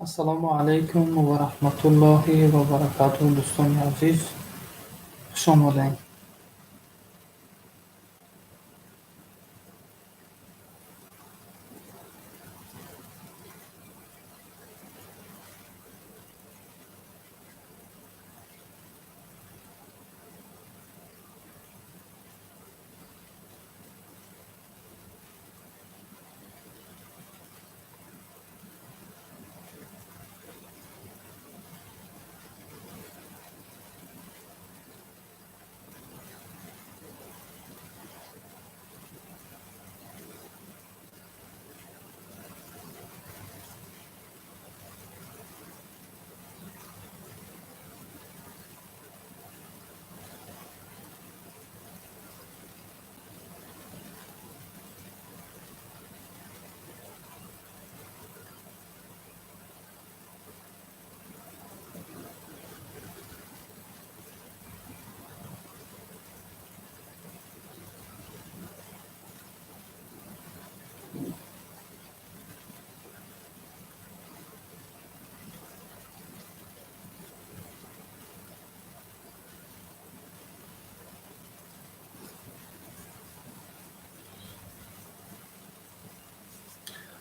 Ассалому алайкум ва раҳматуллоҳи ва баракатуҳ, дӯстони азиз, хуш омадед.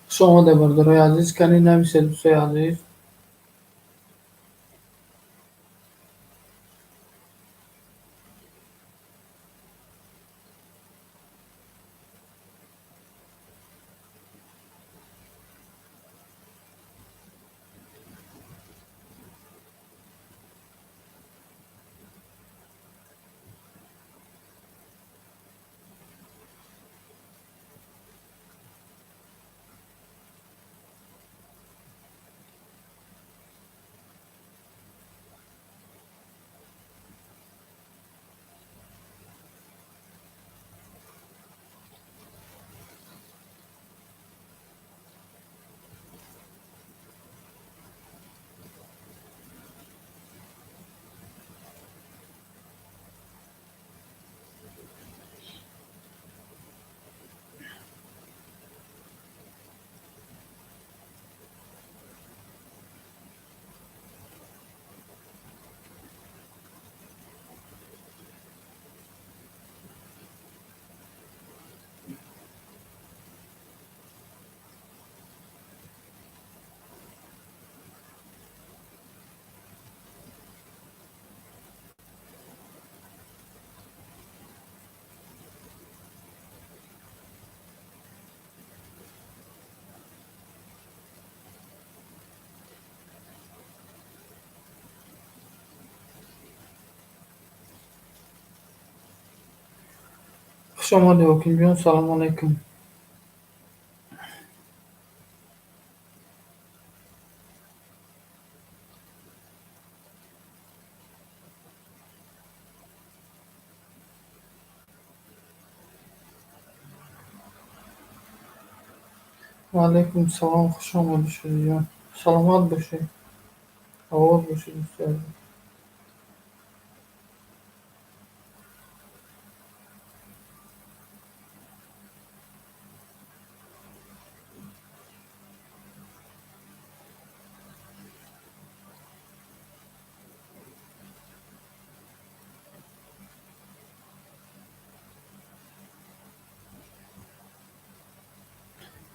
Хуш омадед, бародарои азиз, кани нависед, дӯстои азиз. Хуш омадед, Ҳокимҷон, салому алайкум. Ва алайкум салом, хуш омадед, Шодиҷон. Саломат бошед, обод бошед, дӯстои азиз.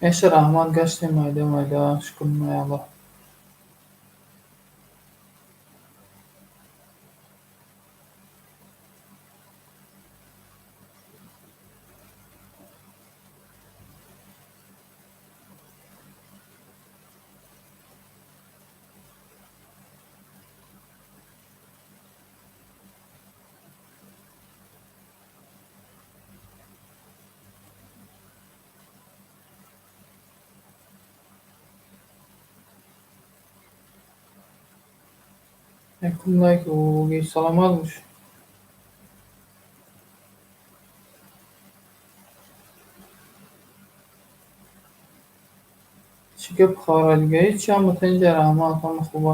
Эша раҳмат, гаштем майда майда, шукрона Аллоҳ. Якум лайк оги, саломат бош. Чӣ гап хабара дига? Ҳеҷ, ҳама тинҷа, раҳмат, ҳама хуба.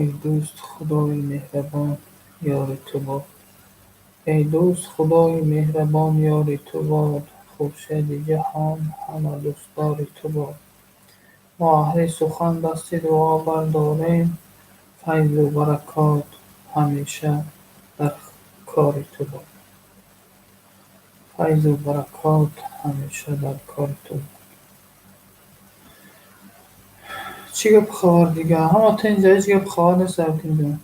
Эй дӯст, Худои меҳрабон ёри ту бод. Эй дӯст, Худои меҳрабон ёри ту бод, Хуршеди ҷаҳон ҳама дӯстдори ту бод. Мо аҳли сухан дасти дуо бардорем, Файзу баракот ҳамеша дар кори ту бод. Файзу баракот ҳамеша дар кори ту бод. Чӣ гапу хабар дигар? Ҳама тинҷа, ҳеҷ гапу хабар нест, Айкинҷон.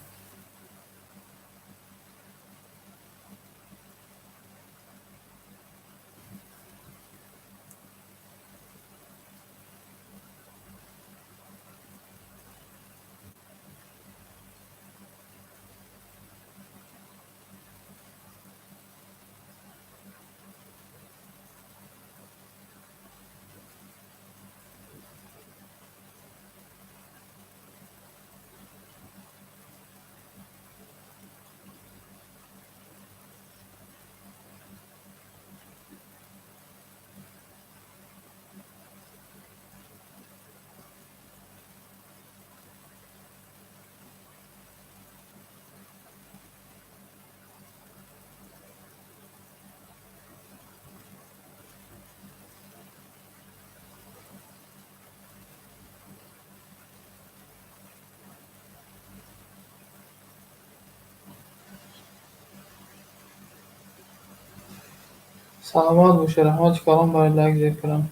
Саломат бошед, раҳмати калон барои лайк зер кардан.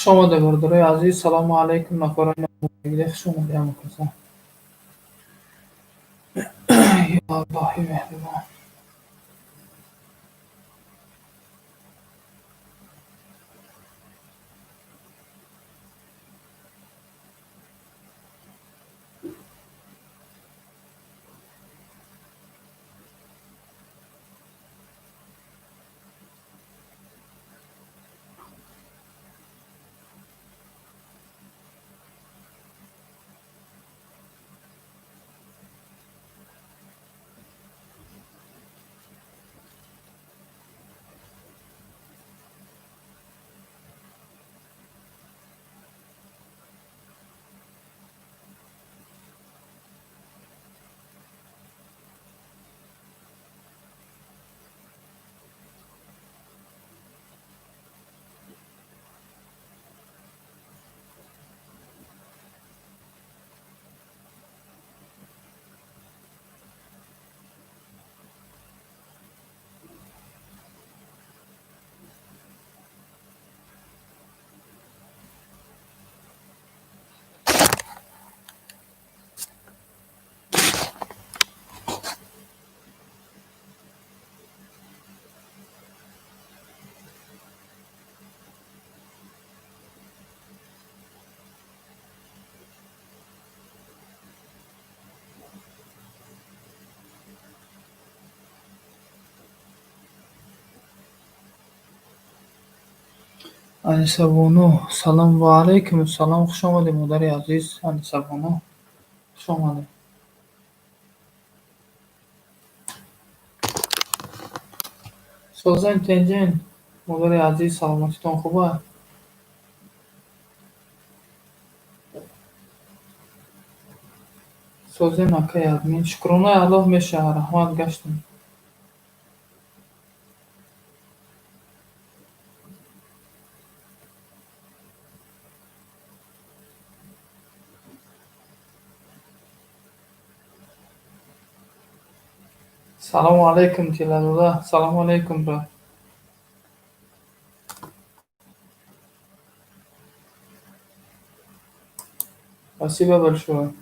Хуш омадед, бародарои азиз. Салому алайкум, нафарони омодагида. Хуш омадед ҳама каса. Ё Аллоҳи меҳрубон. Анисабону, салом ва алайкум ассалом. Хуш омадед, модари азиз. Анисабону, хуш омадед. Созен тенҷен, модари азиз, саломатитон хуба? Созен акай админ. Шукронаи Аллоҳ мешавад, раҳмат гаштем. Салому алайкум, Тиллазода. Салому алайкум, брат. Спасибо большое.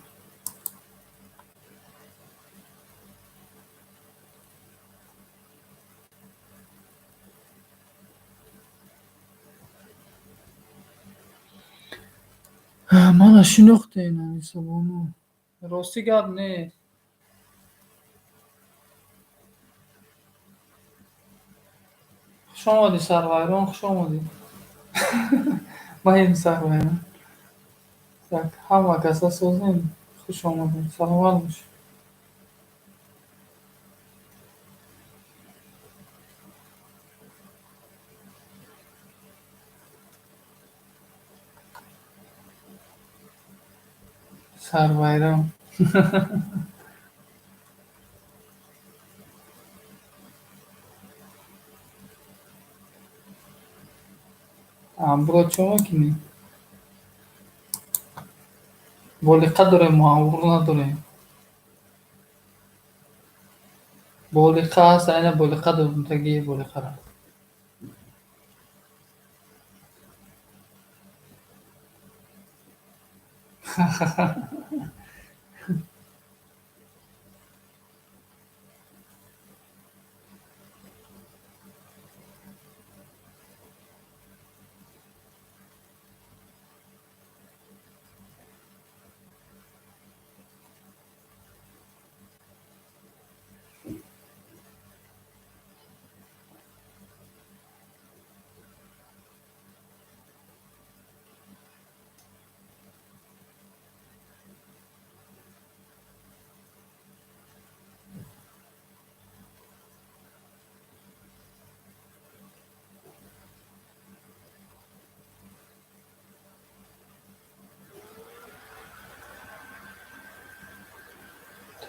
Мана шинохтем, Анисабону. Рости гап нест. Хуш омадӣ, Сарвайрон, хуш омадӣ. Маем Сарвайрон. Так, ҳама каса созем. Хуш омадед. Саломат бошед. Сарвайрон. Амбуро чӣ мекунӣ? Болиқа дорем, мо амбур надорем. Болиқа ҳаст, айна болиқа дорем, таги болиқара.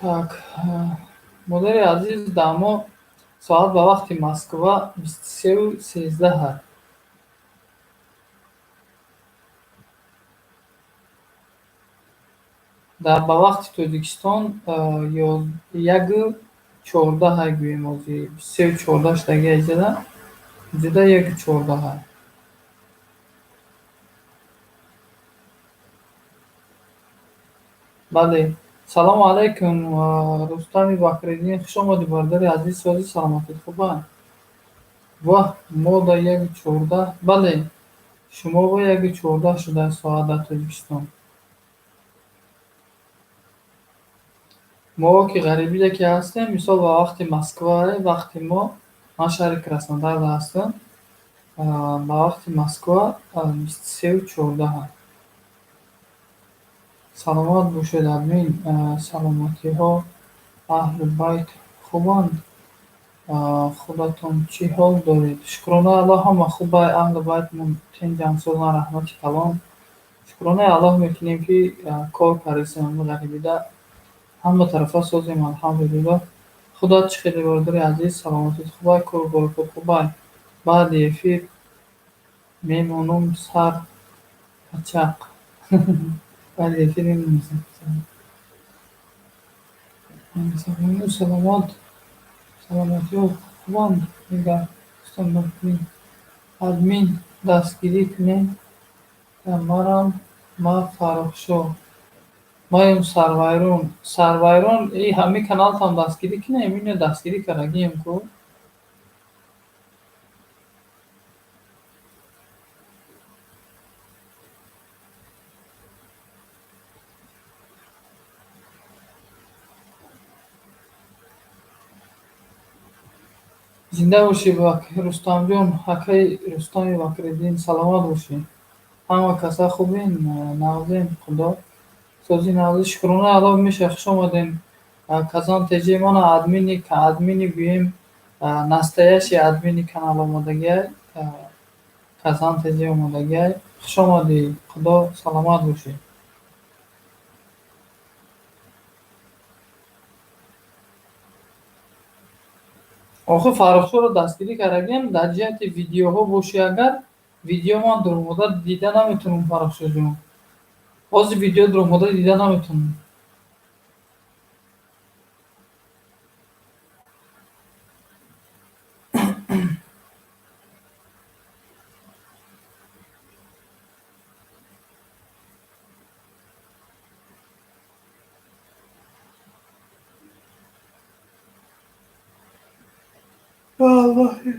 Так, модари азиз, дар мо соат ба вақти Москва 23:13. Дар ба вақти Тоҷикистон 1:14 гӯем ҳозир. 23:14 шудаги аҷада. Ҷуда 1:14. Бале. Салому алайкум, Рустами Бакриддин, хуш омадӣ, бародари азиз, сози саломатит хуба? Воҳ, мо да 1:14. Бале, шумо ба 1:14 шуда соат дар Тоҷикистон. Мо ки ғарибида ки ҳастем, мисол ба вақти Москва, вақти мо, ман шаҳри Краснодарда ҳастам, ба вақти Москва 23:14. Саломат бошед, админ. Саломатиҳо, аҳли байт хубанд? Худатон чӣ ҳол доред? Шукронаи Аллоҳ, ҳама хуба, аҳли байтмон тинҷан созан, раҳмати калон. Шукронаи Аллоҳ мекунем, ки кор кардесем, ҳама ғарибида ҳама тарафа созем, алҳамдулиллоҳ. Худат чӣ хеле, бародари азиз, саломатит хуба, кору боракот хуба? Баъди эфир мемонум сар пачақ. Баъди эфир мемонем. Саломат, саломатиҳо хубанд, мегӯяд Рустам Бакриддин. Админ, дастгирӣ кунед марам, ма Фаррухшоҳ. Маем Сарвайрон. Сарвайрон, и ҳамин каналтам дастгирӣ кунем, ино дастгирӣ кардагием ку. Зинда бошӣ, Рустамҷон, акаи Рустами Бакриддин, саломат бошӣ. Ҳама каса хубен, нағзем, Худо сози нағзи, шукрона Аллоҳ меша. Хуш омадем. Казан ТЖ, мана админи гӯем, настоящий админи канал омадагиай, Казан ТЖ омадагиай. Хуш омадӣ, Худо саломат бошӣ. Охир Фаррухшоро дастгирӣ кардагиам дар ҷиҳати видеоҳо бошӣ, агар видео ман дуромада дида наметавонам, Фаррухшоҷон. Ҳозир видео дуромада дида наметавонам. Аллоҳи.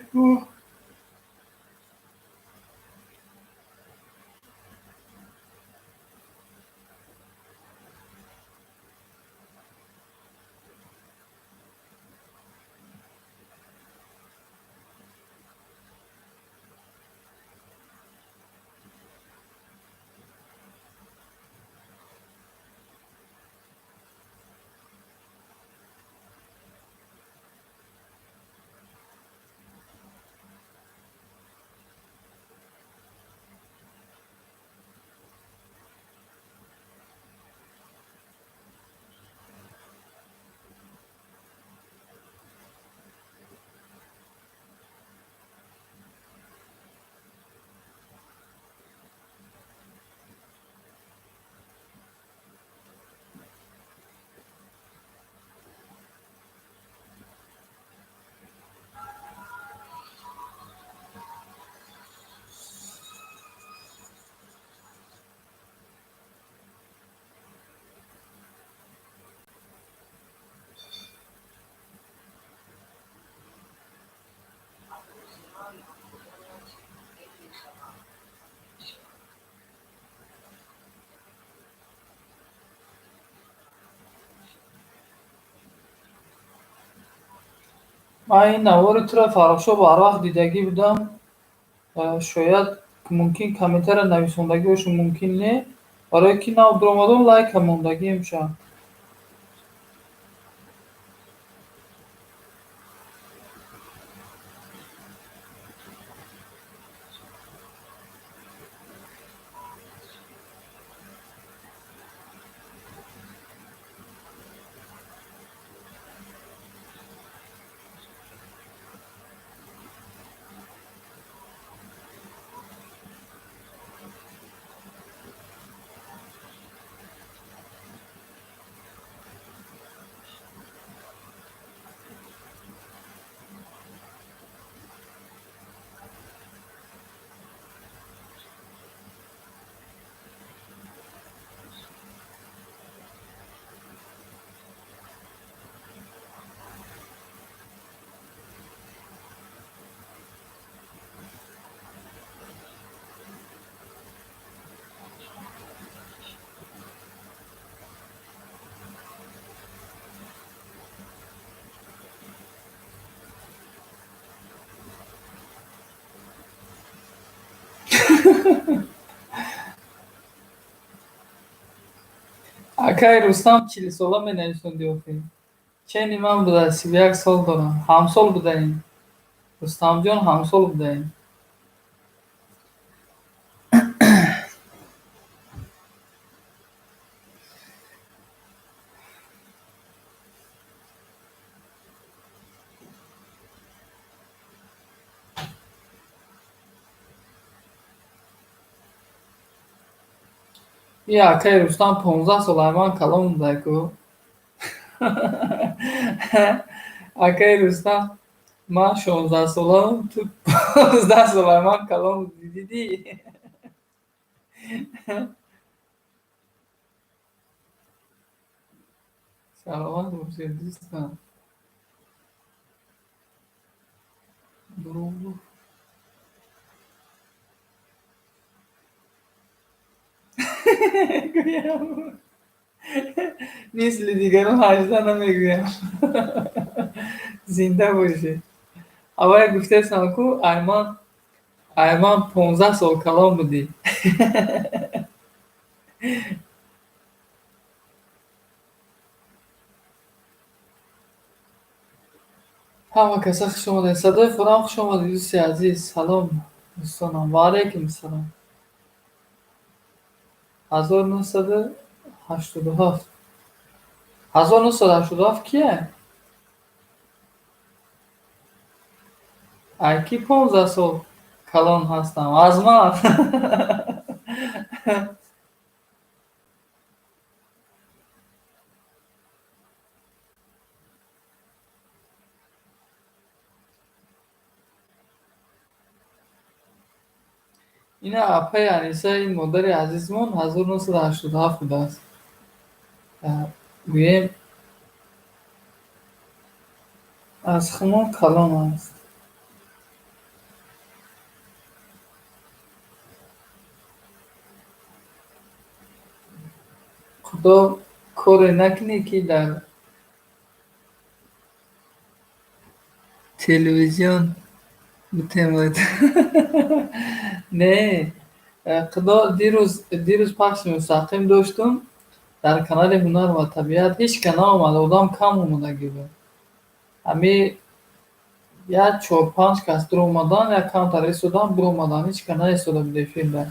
Ман ин навори туро, Фаррухшо, барвақт дидагӣ будам. Шояд мумкин комментария нависондагӣ бошам, мумкин не. Барое ки нав дуромадам, лайка мондагием ша. Акаи Рустам 40-сола менависонди охир. Чени ман буда, 31 сол дорам. Ҳамсол будаем. Рустамҷон, ҳамсол будаем. И акаи Рустам 15 сола ман калон буда ку. Акаи Рустам, ман 16 солаам, ту 15 сола ман калон будӣ, дидӣ? Саломат бошед, дӯстам. Дурӯғ гуфт. Гӯям. Мисли дигарон 18 намегӯям. Зинда бошед. Аввал гуфтесам, ку айман 15 сол калон будӣ. Ҳама каса хуш омадед. Садои Форам, хуш омадед, дӯсти азиз. Салом, дӯстонам. Ва алайкум салом. 1987. 1987 кие? Ай ки 15 сол калон ҳастам? Аз ман. Ина апаи Аниса, ин модари азизмон 1987 будааст. Гӯем, аз хумон калон аст. Худо коре накунӣ, ки дар телевизион бутемад. Не, худо, дирӯз пахши мустақим доштум дар канали Ҳунар ва табиат, ҳеҷ ка наомад, одам кам омадагӣ буд. Ҳами як чор-панҷ кас дуромадан, як камтар истодан, биромадан, ҳеҷ ка наистода буд эфирда.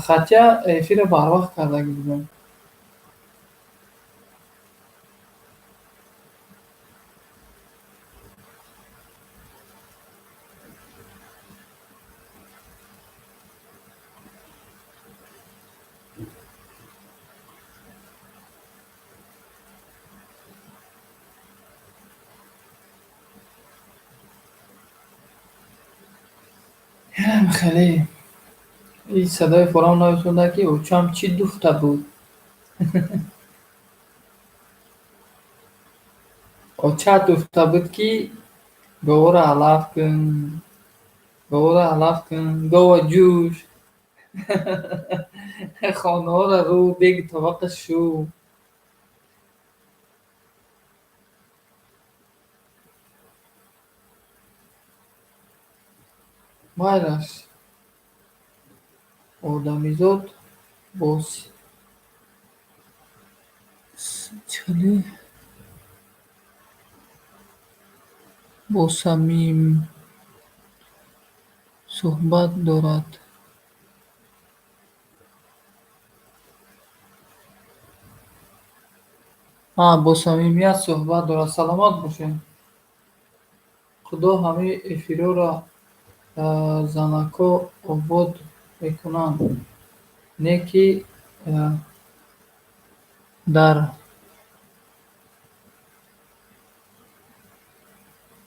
Хотя эфирро барвақт кардагӣ будам. Хеле ин садои Форам нависонда, ки очам чӣ дуфта буд. Оча дуфта буд, ки говора алаф кун, говора алаф кун, гова ҷӯш, хонаҳоро рӯ, деги табақа шу. Майлаш, одамизод бо чӣ бо самим суҳбат дорад. Бо самимият суҳбат дорад. Саломат бошед. Худо ҳамаи эфирҳоро занако обод мекунанд, не ки дар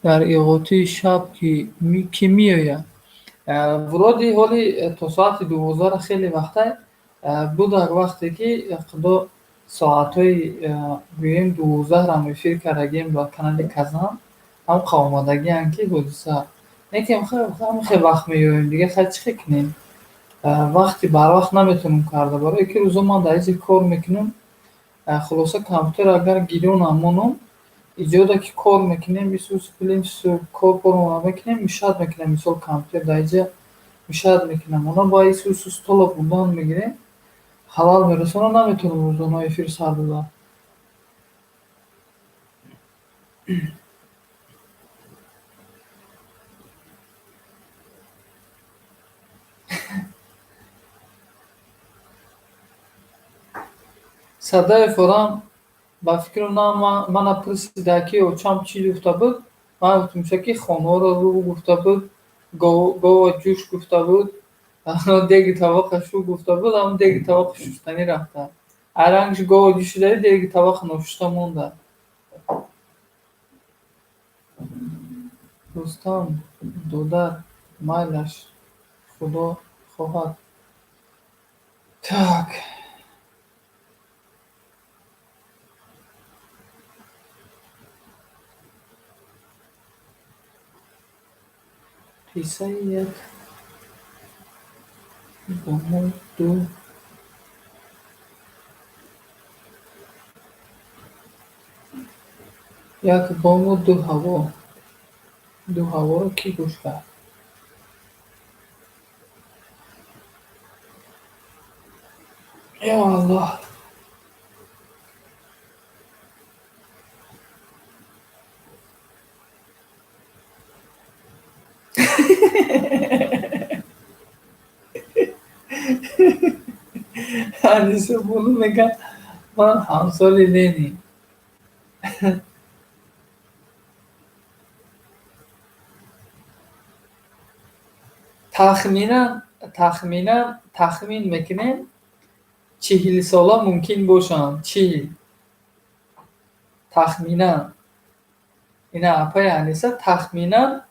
иғотии шаб кӣ меояд. Вроде ҳоли то соати 12-ра хеле вақтай будак, вақте ки худо соатҳои, гӯем, 12-рам эфир кардагием ба канали Казан, ҳам омадагианд, ки ҳодиса. Не ки ҳам хел вақт меоем, дига хай чӣ хел кунем? Вақти барвақт наметавонем карда, барое ки рӯзо ман дар иҷа кор мекунам. Хулоса, компютер агар гирёнам монам, иҷода ки кор мекунем, исус плинтус кор кормона мекунем, мешать мекунем, мисол компютер дар иҷа мешать мекунам. Она ба исус стола бурдан мегирем, халал мерасонам, наметавонам рӯзона эфир сар дода. Садои Форам ба фикрам мана пурсида, ки очам чӣ гуфта буд. Ман гуфтам, ки хонаҳоро рӯ гуфта буд, гова ҷӯш гуфта буд, деги табақа шу гуфта буд, ҳам деги табақа шуштанӣ рафта. Ай рангш гова ҷӯшида, деги табақа ношушта монда. Рустам додар, майлаш, Худо хоҳад. Так. Қиссаи як бому ду як бому ду ҳаво. Ду ҳаворо кӣ гӯш кард? Ё Аллоҳ! Аниса бону мегӯяд, ман ҳамсоли Ленин. Тахминан тахмин мекунем, 40сола мумкин бошанд. 40. Тахминан. Ина апаи Аниса тахминан,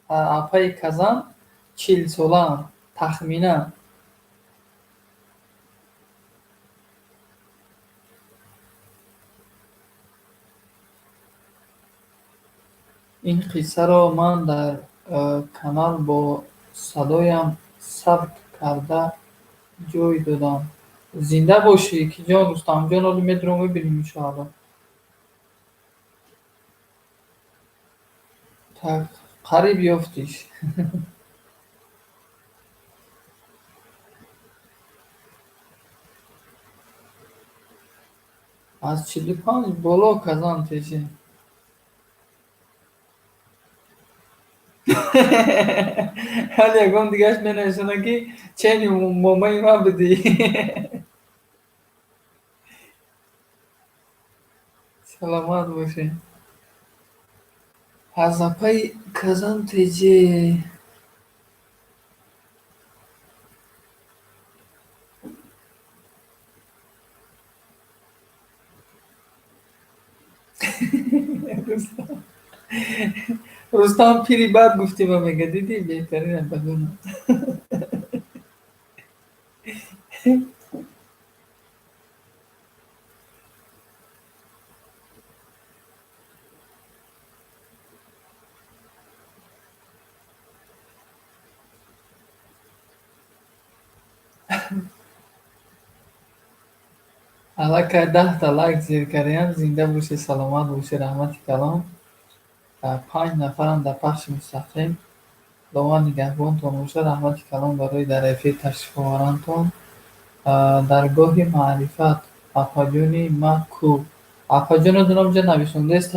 апаи Казан 40солаанд. Тахминан. Ин қиссаро ман дар канал бо садоям сабт карда ҷой додам. Зинда бошӣ, Киҷон, Рустамҷон, ҳоло медурам, мебинем, иншоалло. Так, қариб ёфтиш. Аз 45 боло Казан тежи. Ҳали ягон дигараш менависонад, ки чени момаи ман будӣ. Саломат бошед. Аз апаи Казан теже. Рустам, пири бад гуфтӣ ва мега, дидӣ, беҳтарин апаҷонам. Аллакай 10та лайк зер кардаям. Зинда бошед, саломат бошед, раҳмати калон. Панҷ нафарам дар пахши мустақим. Худованд нигаҳбонтон бошад. Раҳмати калон барои дар эфир ташриф оварантон. Даргоҳи маърифат, апаҷони ма ку? Апаҷоно дунобҷа нависондааст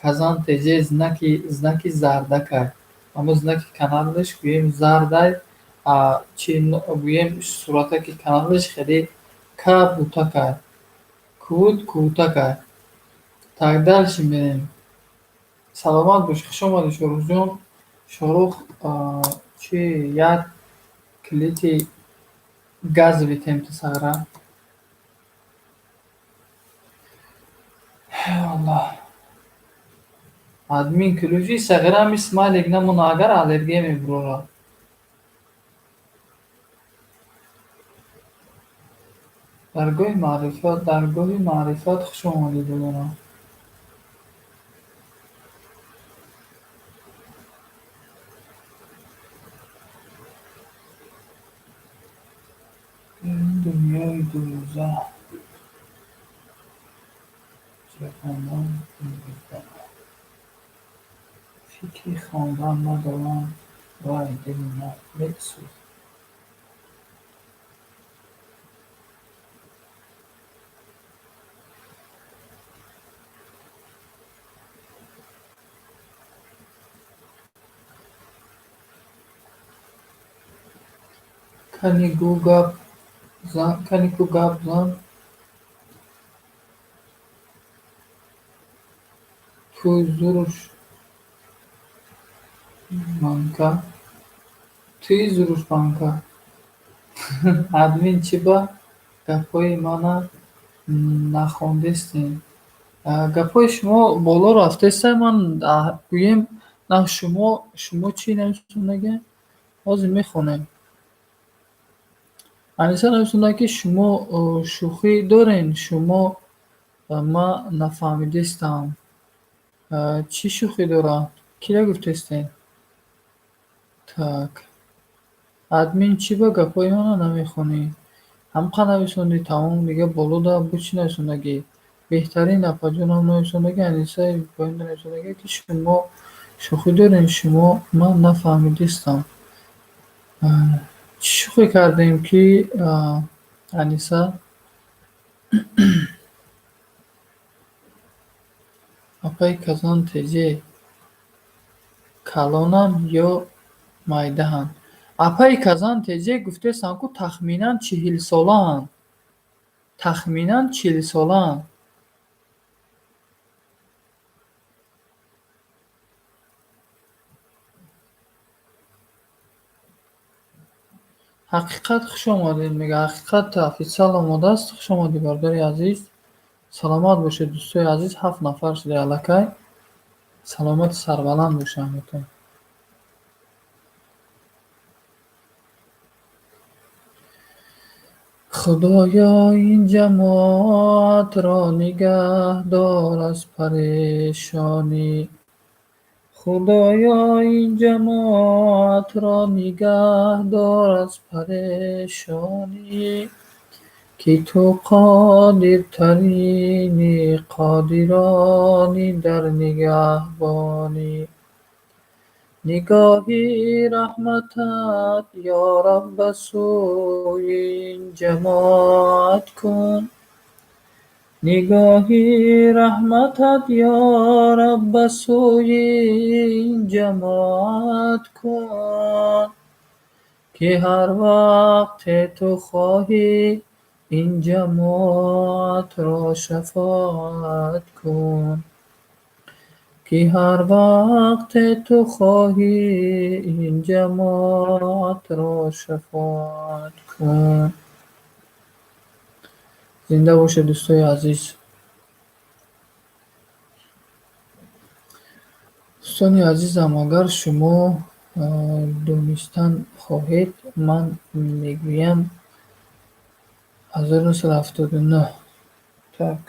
Казан теже, знаки зардакай. Аммо знаки каналаш гӯем зардай, чи гӯем, суратаки каналаш хеле кабутакай. Кубут кубутакай. Так, дальше мерем. Саломат бош, хуш омадӣ, Шоҳрухҷон. Шоҳрух, чи як килити газови темти сағра. Аллоҳ. Админ ключи сағира ҳами смайлик намона, агар аллергия мебурорад. Даргоҳи маърифат, даргоҳи маърифат, хуш омадед, дӯстонам. Дар ин дунёи дурӯза ҷавонон имрӯза фикри хондан надоранд, вай, дили ман месӯзад. Кани гӯ гап зан, кани ку гап зан, туй зуруш манка, туи зуруш манка. Админ, чӣ ба гапҳои мана нахондестем? Гапҳои шумо боло рафтеста, ман гӯем, на шумо чӣ нависондагӣ? Ҳозир мехонем. Аниса нависонда, ки шумо шӯхӣ дорен, шумо ма нафаҳмидестам. Чӣ шӯхӣ дорад? Кира гуфтестен? Так. Админ, чӣ ба гапҳои мана намехонӣ? Ҳамқа нависондӣ, тамом, дига болода бу чӣ нависондагӣ? Беҳтарин апаҷонам нависондагӣ, Аниса поёнда нависондагӣ, ки шумо Шӯхӣ дорем шумо, ман нафаҳмидистам. Чӣ шӯхӣ кардем ки, Аниса? Апаи Казан теже калонанд ё майдаҳанд? Апаи Казан теже гуфтесам ку, тахминан 40-солаанд. Тахминан 40-солаанд. Ҳақиқат, хуш омадед, мега. Ҳақиқат официал омодааст. Хуш омадӣ, бародари азиз. Саломат бошед, дӯстои азиз. Ҳафт нафар шуда аллакай. Саломату сарбаланд бошед ҳаматон. Худоё, ин ҷамоатро нигаҳ дор аз парешонӣ. Худоё, ин ҷамоатро нигаҳ дор аз парешонӣ, ки ту қодиртарини қодирони дар нигаҳбонӣ. Нигоҳи раҳматат, ё Раб, ба сӯи ин ҷамоат кун. Нигоҳи раҳматат, ё Раб, ба сӯи ин ҷамоат кун, ки ҳар вақте ту хоҳӣ, ин ҷамоатро шафоат кун. Ки ҳар вақте ту хоҳӣ, ин ҷамоатро шафоат кун. Зинда бошед, дӯстои азиз. Дӯстони азизам, агар шумо донистан хоҳед, ман мегӯям 1979. Так.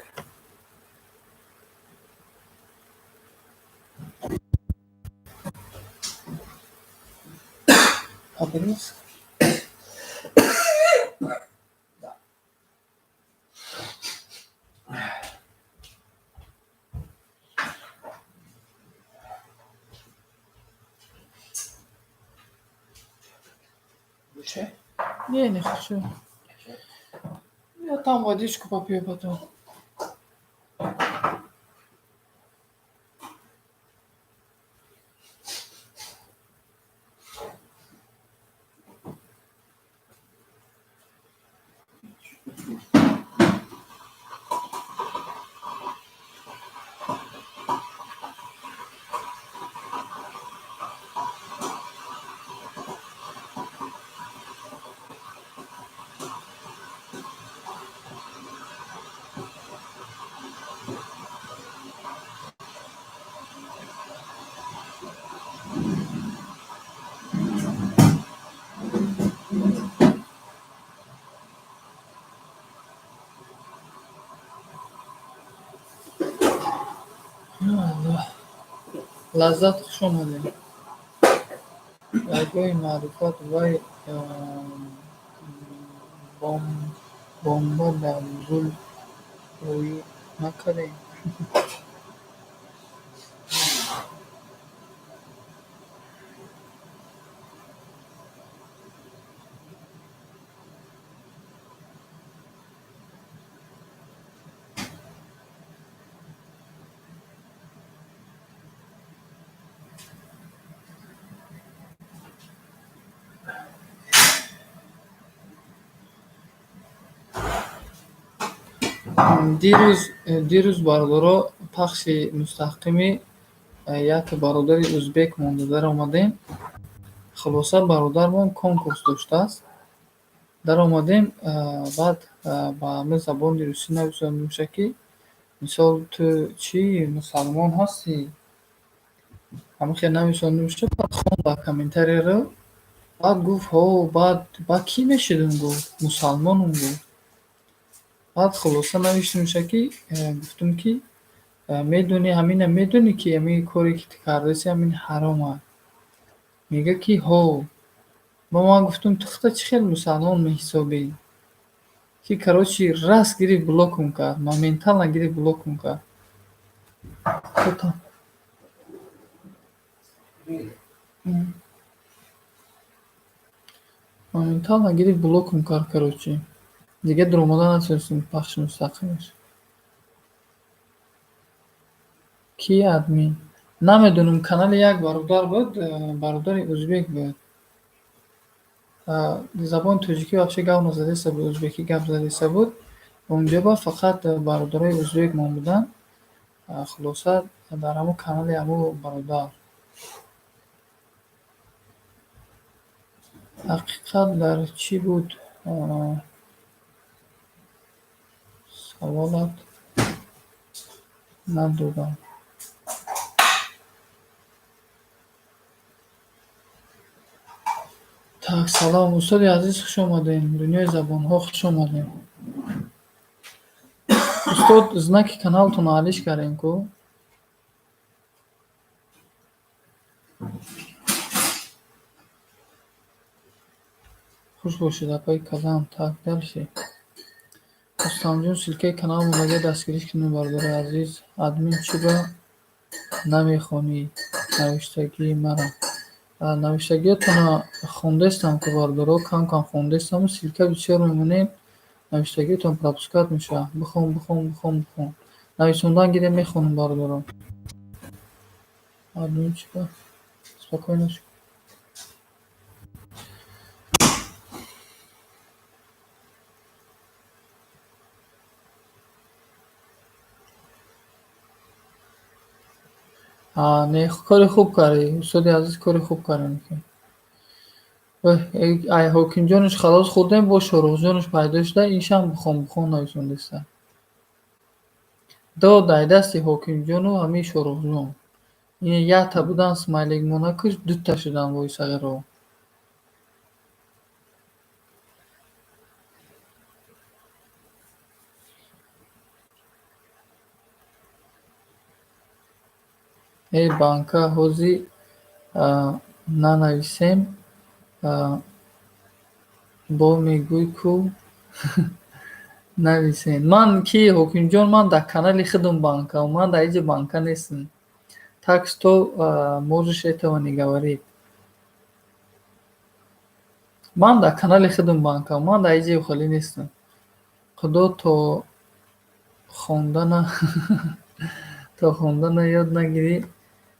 Папирос? Да. Чай? Не, не хочу. Я там водичку попью потом. Лаззат, хуш омадед. Даргоҳи маърифат, вай бомба дар гул рӯй накардем? Дирӯз, бародаро, пахши мустақими як бародари узбек монда даромадем. Хулоса, бародармон конкурс доштааст. Даромадем, баъд ба ҳамин забони русӣ нависонда, ки мисол, ту чӣ, мусалмон ҳастӣ? Ҳамин хел нависонда, баъд хонда комментарияро, баъд гуфт: «Ҳо, баъд кӣ мешудум?» Гуфт: «Мусалмонум», гуфт. Баъд хулоса навиштумша, ки гуфтум, ки медонӣ, ҳамина медонӣ, ки ҳамин коре ки ту кардаси, ҳамин ҳаром аст? Мега, ки ҳо. Ба ман гуфтум: «Ту худта чӣ хел мусалмон меҳисобӣ?» Ки, короче, раст гирифт, блокум кард, моментально гирифт, блокум кард. Моментально гирифт, блокум кард, короче. Дигар дуромада натонистем пахши мустақимаш. Ки админ? Намедонам, канали як бародар буд, бародари ӯзбек буд. Забони тоҷикӣ вообще гап назадеста буд, ӯзбекӣ гап задеста буд. Унҷо ба фақат бародарои ӯзбек мон буданд. Хулоса, дар ҳамун канали ҳамун бародар. Ҳақиқат дар чӣ буд? Саволат надодам. Так, салом, устоди азиз, хуш омадем. Дунёи забонҳо, хуш омадем. Устод, знаки каналтонро алиш кардем ку? Хуш бошед, апаи Казан. Так, дальше. Рустамҷон, ссылкаи каналмо мага дастгирӣ кунед, бародари азиз. Админ, чӣ ба намехонӣ навиштагии мара? Навиштагиятонро хондестам ку, бародаро, кам кам хондестаму ссылка бисёр мемонед, навиштагиятон пропускать мешавад. Бихон, бихон, бихон, бихон. Нависондан гирем, мехонам, бародаро. Админ чӣ ба? Спокойно. Не, кори хуб кардӣ, устоди азиз, кори хуб кардем. Ай ҳокимҷонаш халос хӯрдем, бо Шоҳрухҷонаш пайдо шуда, иншам бихон, бихон нависондеста. Дод ай дасти ҳокимҷону ҳамин Шоҳрухҷон. Ин якта будан смайлик монакуш, дута шудан вои сағиро. Э банка, ҳозир нанависем, бо мегӯй ку нависем. Ман ки, ҳокимҷон, ман дар канали худам банкам, ман дар ҳеҷ банка нестам. Так что можешь этого не говорить. Ман дар канали худам банкам, ман дар ҳеҷ ҷои холӣ нестам. Худо то хондана ёд нагирӣ,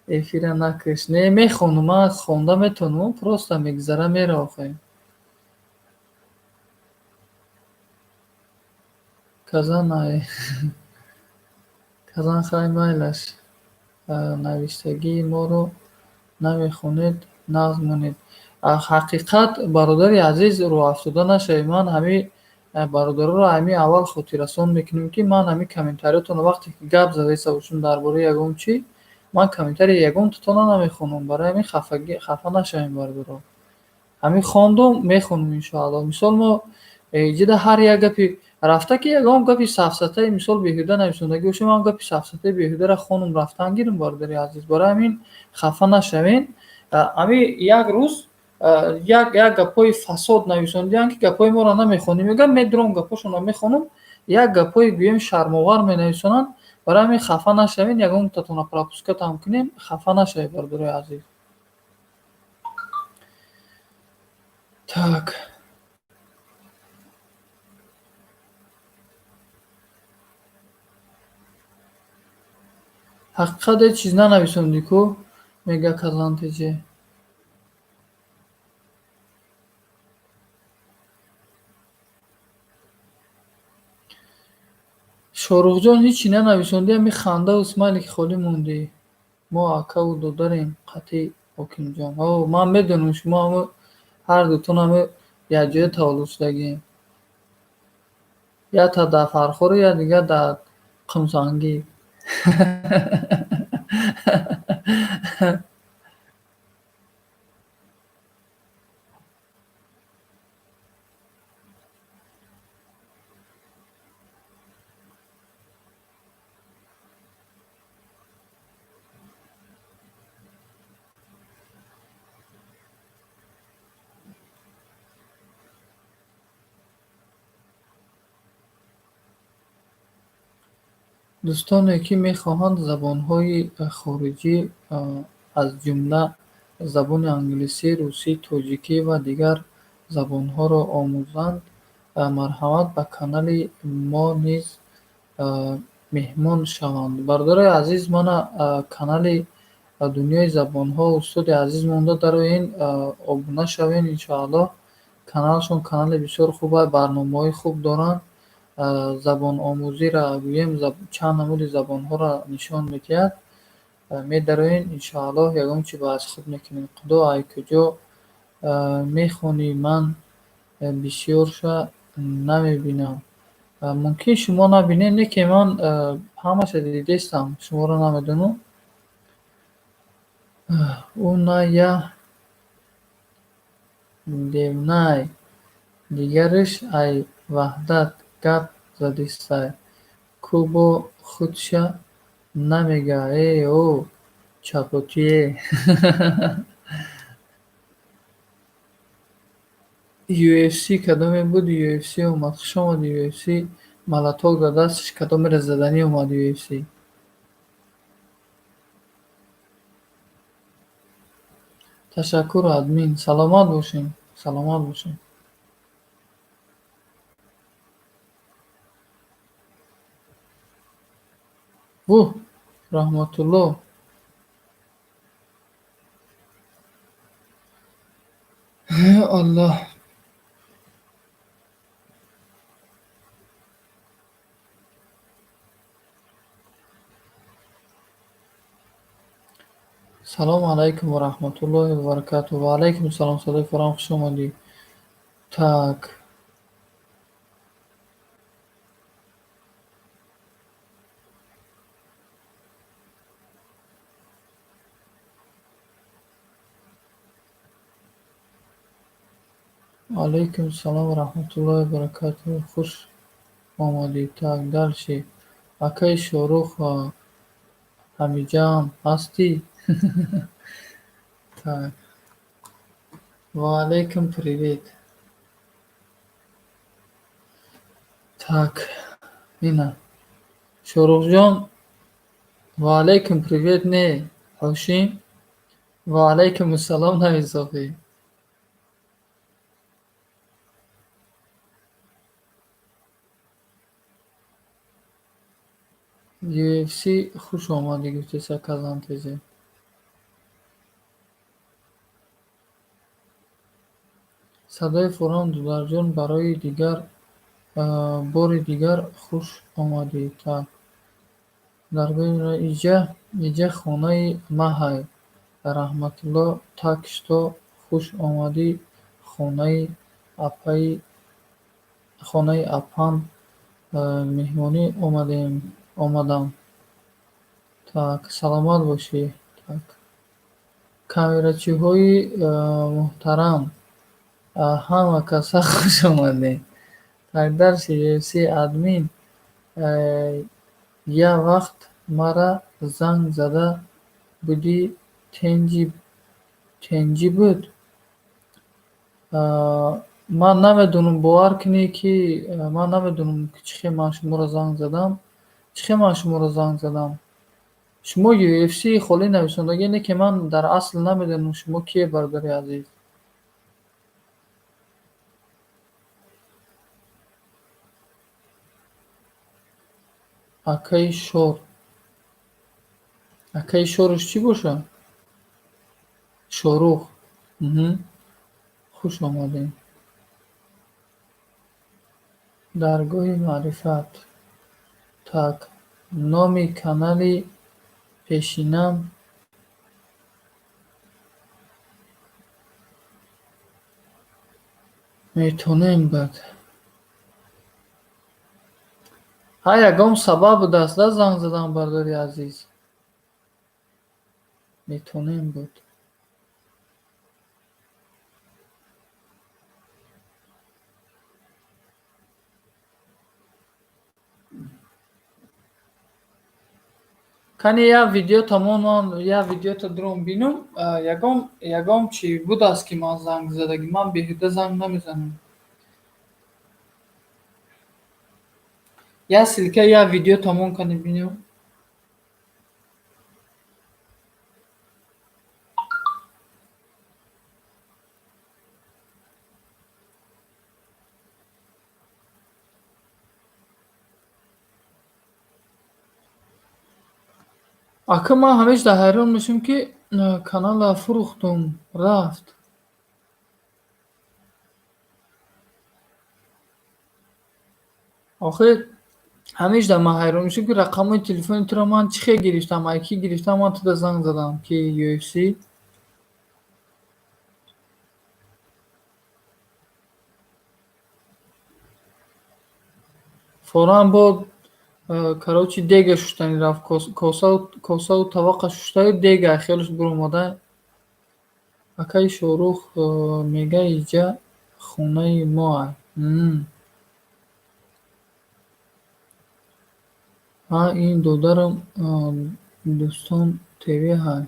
эфира накаш. Не, мехонам, ман хонда метавонам, просто мегзара мера охе. Казан ай Казан, хай, майлаш. Навиштагии моро намехонед, нағз монед. Ҳақиқат, бародари азиз, рӯҳафтода нашавед. Ман ҳамин бародароро ҳамин аввал хотиррасон мекунем, ки ман ҳамин комментариётонро, вақте ки гап задаиста бошам дар бораи ягон чӣ, ман комментарии ягонтатонро намехонам. Барои ҳамин хафа нашавем, бародаро. Ҳамин хондум, мехонам, иншоалло. Мисол, мо ҷида ҳар як гапи рафта, ки ягон гапи сафсатаи, мисол, беҳуда нависондагӣ бошем, ман гапи сафсатаи беҳударо хонум рафтан гирам, бародари азиз. Барои ҳамин хафа нашавем. Ҳамин як рӯз як як гапҳои фасод нависондианд, ки гапҳои моро намехонӣ, мегӯям, медурам, гапҳошонро мехонам, як гапҳои, гӯем, шармовар менависонанд. Барои ҳамин хафа нашавед, ягонтатонро пропускать кунем, хафа нашавед, бародарои азиз. Так. Ҳақиқат, ҳеҷ чиз нанависондӣ ку, мега Казан ТЖ. Шоҳрухҷон, ҳечи нанависондӣ, ҳамин хандаву смайлики холӣ мондӣ. Мо акаву додарем қатъи ҳокимҷон. О, ман медонам, шумо ҳаму ҳар дутон ҳаму якҷоя таваллуд шудагием. Якта дар Фархору, як дигар дар Қумсангӣ. Дӯстоне, ки мехоҳанд забонҳои хориҷӣ, аз ҷумла Забони англисӣ, русӣ, тоҷикӣ ва дигар забонҳоро омӯзанд, марҳамат, ба канали мо низ меҳмон шаванд. Бародарои азиз, мана канали Дунёи забонҳо, устоди азиз монда, дароен, обуна шавен, иншоаллоҳ. Каналшон канали бисёр хуб, барномаҳои хуб доранд. Забономӯзиро гӯем, чанд намуди забонҳоро нишон медиҳад. Медароен, иншоаллоҳ, ягон чи ба аз худ мекунем. Худо, ай куҷо мехонӣ? Ман бисёрша намебинам. Мумкин шумо набинед, не ки ман ҳамаша дидестам, шуморо намедонам. Ӯ на я девнай, дигараш ай Ваҳдат гап задистай, ку бо худша намега. Э, о чапотие. UFC кадоме буд? UFC омад. Хуш омадӣ, UFC. Молоток дар дасташ, кадомеро заданӣ омад UFC. Ташаккур, админ. Саломат бошем. Саломат бошем. Вуҳ, Раҳматулло. Аллоҳ. Салому алайкум ва раҳматуллоҳи ва баракатуҳ. Ва алайкум салом, садои фарам, хуш омадӣ. Так. Алайкум салом ва раҳматуллоҳи ва баракатуҳ. Хуш омадӣ. Так, дальше. Акаи Шорух, ҳамиҷаам ҳастӣ? Так. Ва алайкум привет. Так, ина. Шорухҷон, ва алайкум привет не, Ҳошим. Ва алайкум ассалом, Нависофӣ. UFC хуш омадӣ, гуфтеса Казантезе. Садои форам, дударҷон, барои дигар бори дигар хуш омадӣ. Так. Даргоҳи иҷа, иҷа хонаи маҳай. Раҳматулло, так что хуш омадӣ хонаи апаи, хонаи апам меҳмонӣ омадем, омадам. Так, саломат бошӣ. Так. Камерачиҳои муҳтарам, ҳама каса хуш омадед. Так, дальше UFC админ, я вақт мара занг зада будӣ, тенҷи буд? Ман намедонам, бовар кунӣ, ки ман намедонам, чӣ хел ман шуморо занг задам. Чӣ хел ман шуморо занг задам? Шумо UFC холӣ нависондагӣ, не ки ман дар асл намедонам шумо кие, бародари азиз. Акаи Шор. Акаи Шоруш чӣ боша? Шорух. Хуш омадем. Даргоҳи маърифат. Так, номи канали пешинам метонем буд. Ҳа, ягон сабаб будааст да занг задан, бародари азиз? Метонем буд. Кани як видео тамом, ман як видеото дуром бинум, ягон чӣ будааст, ки ман занг задагӣ, ман беҳуда занг намезанам. Як ссылка, як видео тамом кани бинем. Ака, ман ҳамеша ҳайрон мешавам, ки канала фурӯхтум, рафт. Охир ҳамеша ман ҳайрон мешавам, ки рақамҳои телефони туро ман чӣ хел гирифтам, ай кӣ гирифтам, ман туда занг задам, ки UFC. Форан бо короче дега шуштани рафт, косаву тавақа шуштаю дега хелаш биромада. Акаи Шоҳрух мега иҷа хонаи моай. Ҳа, ин додарам Дӯстон ТВ ҳай.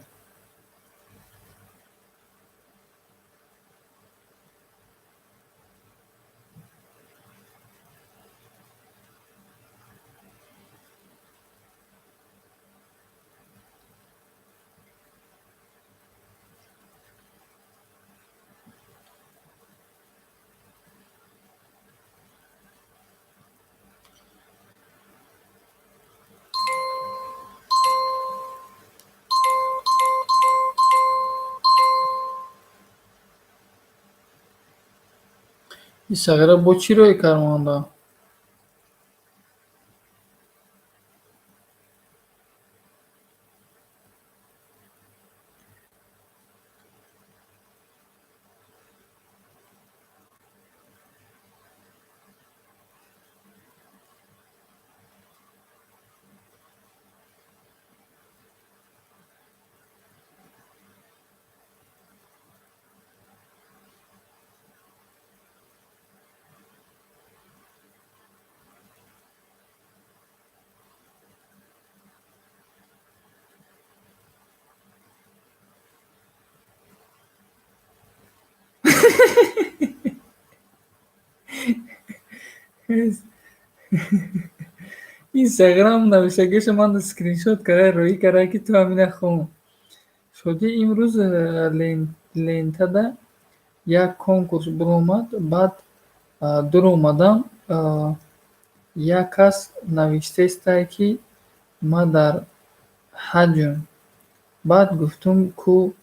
Ин сағира бо чӣ рӯй кармонда? Ин сағирам навиштагиашо ман скриншот карда роӣ карда, ки ту ҳамина хон. Шодӣ, имрӯз лентада як конкурс биромад, баъд дуромадам, як кас навиштаестай, ки ман дар ҳаҷм. Баъд гуфтум, ку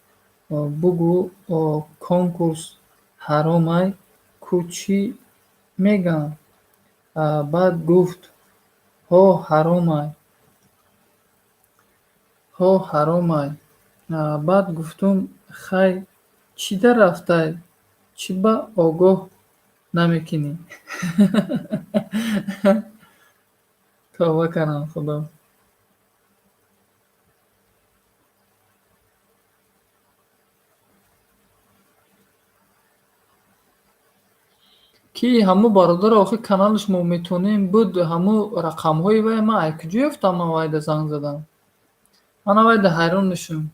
бугӯ, конкурс ҳаромай, ку чӣ мегӯям? Баъд гуфт: ҳо, ҳаромай. Ҳо, ҳаромай. Баъд гуфтум: хай, чӣ дар рафтай, чӣ ба огоҳ намекунӣ? Тавба кардам, Худо. Ки ҳамо бародаро, охир каналаш мо метавонем буд, ҳамо рақамҳои вай ман ай куҷо ёфтам, ман вайда занг задам? Ман вайда ҳайрон мешавам.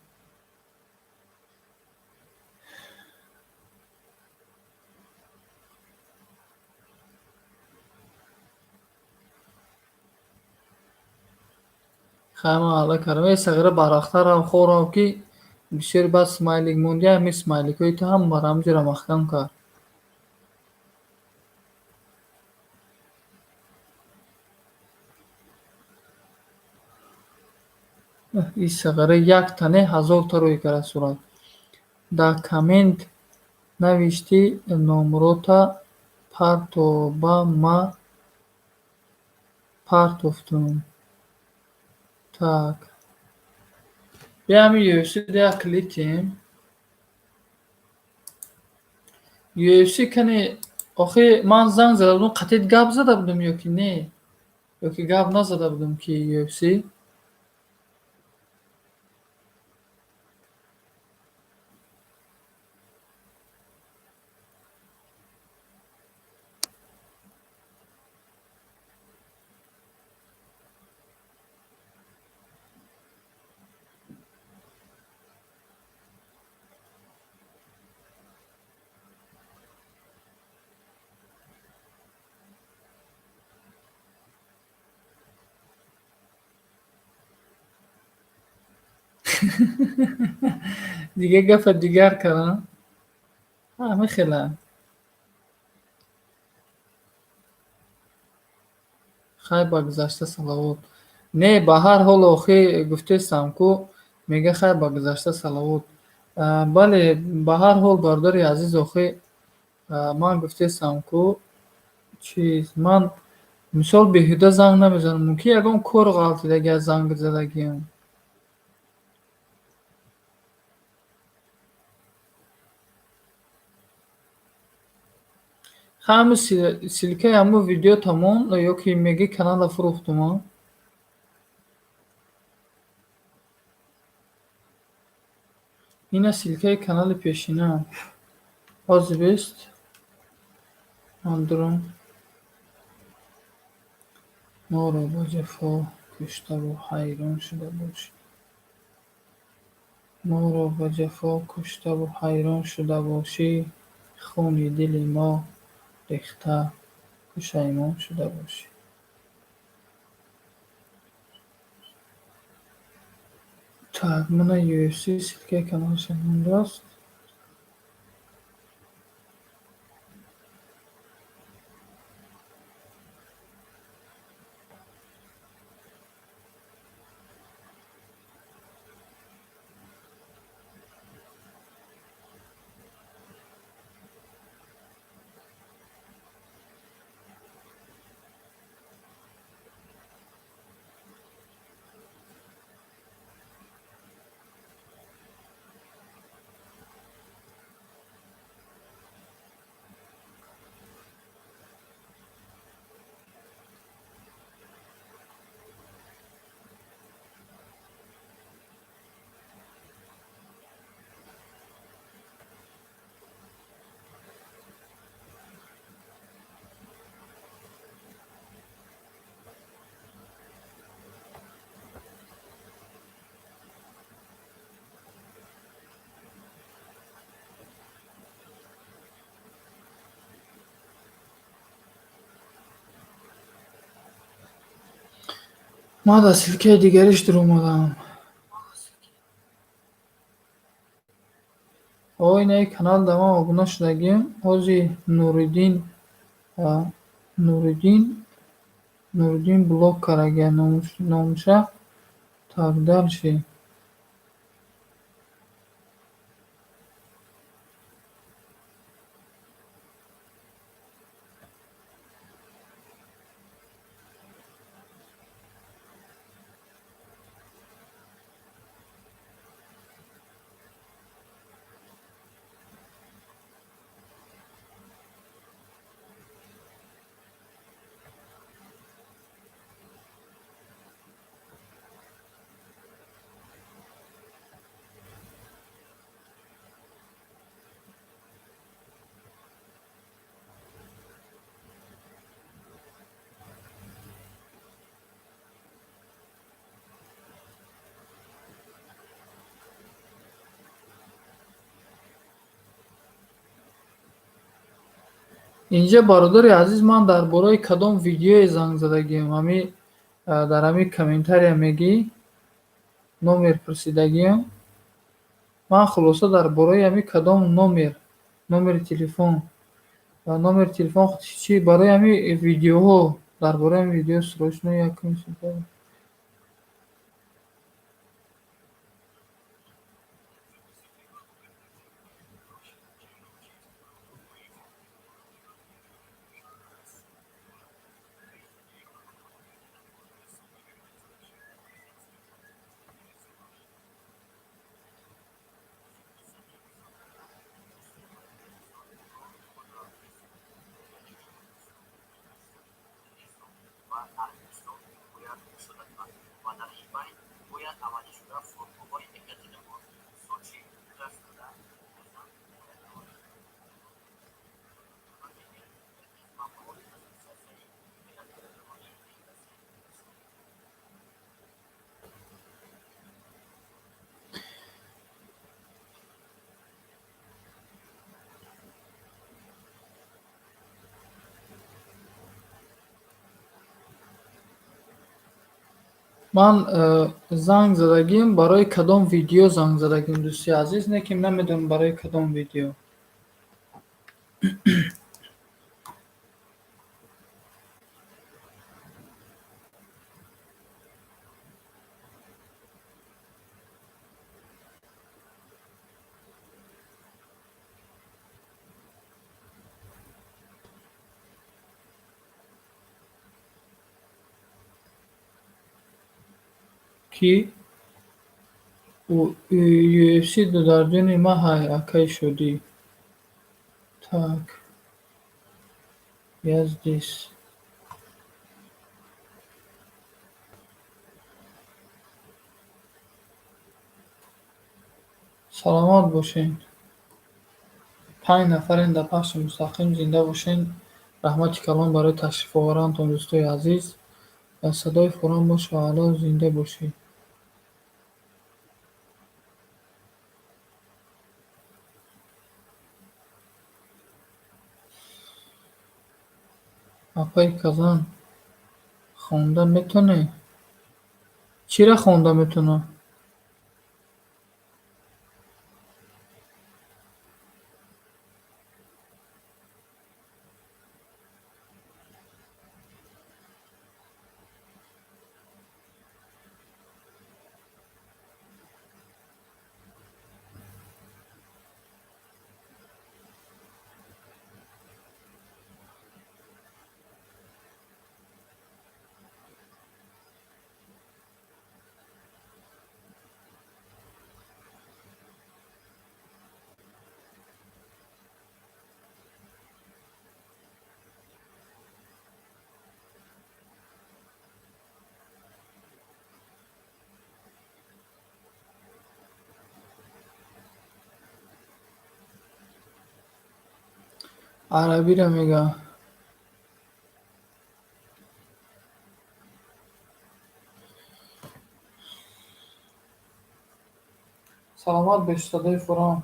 Хай, ман алла кардам. Э, сағира, барвақттар хорам, ки бисёри баъд смайлик монди, ҳамин смайликҳои ту ҳамаро ҳамҷоро маҳкам кард. Ин сағира як тане ҳазорта рӯй карда сурат. Дар коммент навиштӣ номрота партоба, ма партофтум. Так. Бия ҳамин UFC як клитем. UFC кане, охир ман занг зада будам, қатъият гап зада будам ё ки не? Ё ки гап назада будам, ки UFC? Дигар гапа дигар кардам. Ҳамин хела. Хай, ба гузашта салавот. Не, ба ҳар ҳол, охи, гуфтестам ку, мега, хайр, ба гузашта салавот. Бале, ба ҳар ҳол, бародари азиз, охи, ман гуфтестам ку, чиз, ман мисол беҳуда занг намезанам. Мумкин, ягон кор ғалтидаги аз занг задагиам. Ха, ҳамун ссылка и ҳамун видео тамом ё ки мегӣ, канала фурӯхтума? Ина ссылка и канали пешина. Ҳозир бест. Ман дурам. Моро ба ҷафо куштаву ҳайрон шуда бошӣ. Моро ба ҷафо куштаву ҳайрон шуда бошӣ, хуни дили мо рехта пушаймон шуда бошӣ. Так, мана UFC ссылка и каналаша мондааст. Ман дар ссылка и дигариш дуромадам. О, инаи канал да ман обуна шудагиам. Ҳозир Нуриддин, Нуриддин блок кардагия номуша. Так, дальше. Инҷа, бародари азиз, ман дар бораи кадом видеое занг задагиам? Ҳами дар ҳами комментария мегӣ, номер пурсидагиам. Ман хулоса дар бораи ҳами кадом номер, номери телефон, номери телефон чӣ, барои ҳами видеоҳо, дар бораи ҳами видео срочно якум. Ман занг задагим, барои кадом видео занг задагим, дӯсти азиз, не ки намедонам барои кадом видео. Ки UFC додарҷони ма ҳай, акаи Шодӣ. Так, я здесь. Саломат бошед. Панҷ нафарен дар пахши мустақим, зинда бошед. Раҳмати калон барои ташрифоварантон, дӯстои азиз. Садои фурон, мошаалло, зинда бошед. Апаи Казан, хонда метавонед? Чиро хонда метавонам? Арабиро мега. Саломат бош, садои фурон.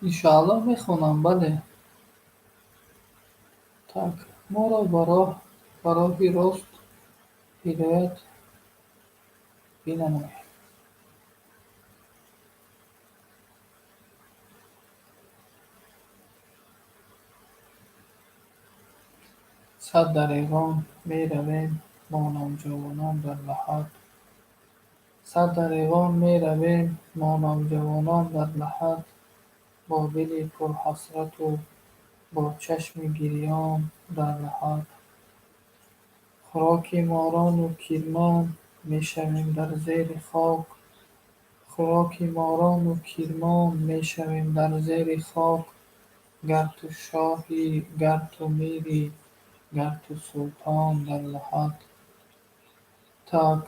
Иншоаллоҳ, мехонам, бале. Так, моро ба роҳи рост ҳидоят бинамой. Сад дареғон меравем мо навҷавонон дар лаҳд. Сад дареғон меравем мо навҷавонон дар лаҳд, бо дили пурҳасрату бо чашми гирён дар лаҳд. Хӯроки морону кирмон мешавем дар зери хок. Хӯроки морону кирмон мешавем дар зери хок. Гар ту шоҳӣ, гар ту мирӣ, гар ту султон дар лаҳд. Так,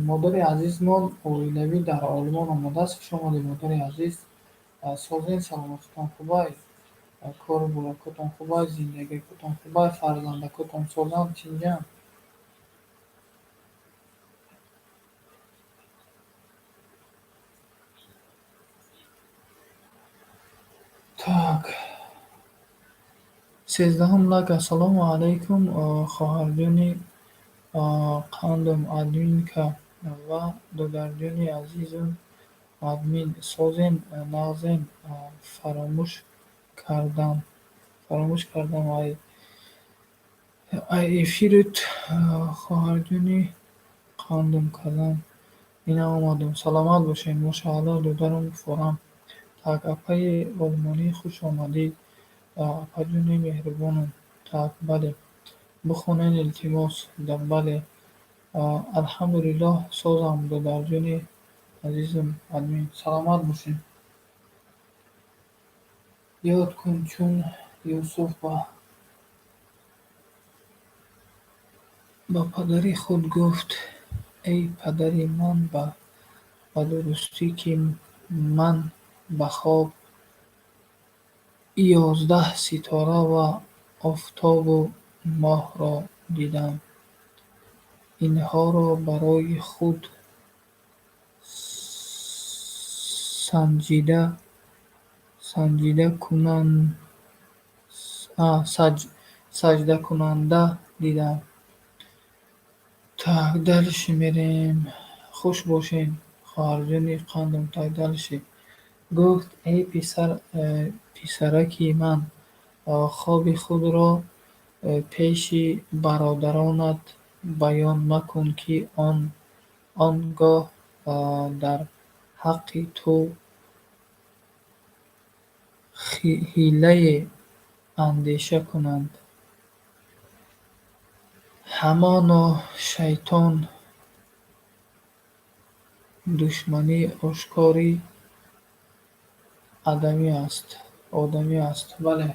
модари азизмон оилавӣ дар Олмон омадааст. Хуш омадед, модари азиз. Созен, саломатитон хубай, кору боракотон хубай, зиндагикотон хубай, фарзандакотон созанд, тинҷанд. Так. 13-ум лайк. Ассалому алайкум, хоҳарҷони қандум админка ва додарҷони азизум админ. Созен, нағзен, фаромӯш кардам. Фаромӯш кардам ай эфирит, хоҳарҷони қандум казан. Ина омадум. Саломат бошед, мошаалло, додарам форам. Так, апаи олмонӣ, хуш омадӣ. Апаҷони меҳрубонам. Так, бале. Бихонед, илтимос. Бале. Алҳамдулиллоҳ, созам, додарҷони азизум админ. Саломат бошед. Ёд кун, чун Юсуф ба падари худ гуфт: «Эй падари ман, ба дурустӣ, ки ман ба хоб 11 ситора ва офтобу моҳро дидам. Инҳоро барои худ саҷдакунанда дидам. Так, дальше мерем. Хуш бошен, хоҳарҷони қандам. Так, дальше. Гуфт: «Эй писараки ман, хоби худро пеши бародаронат баён макун, ки он гоҳ дар ҳаққи ту ҳилае андеша кунанд. Ҳамоно шайтон душмани ошкори одамӣ аст.» Бале.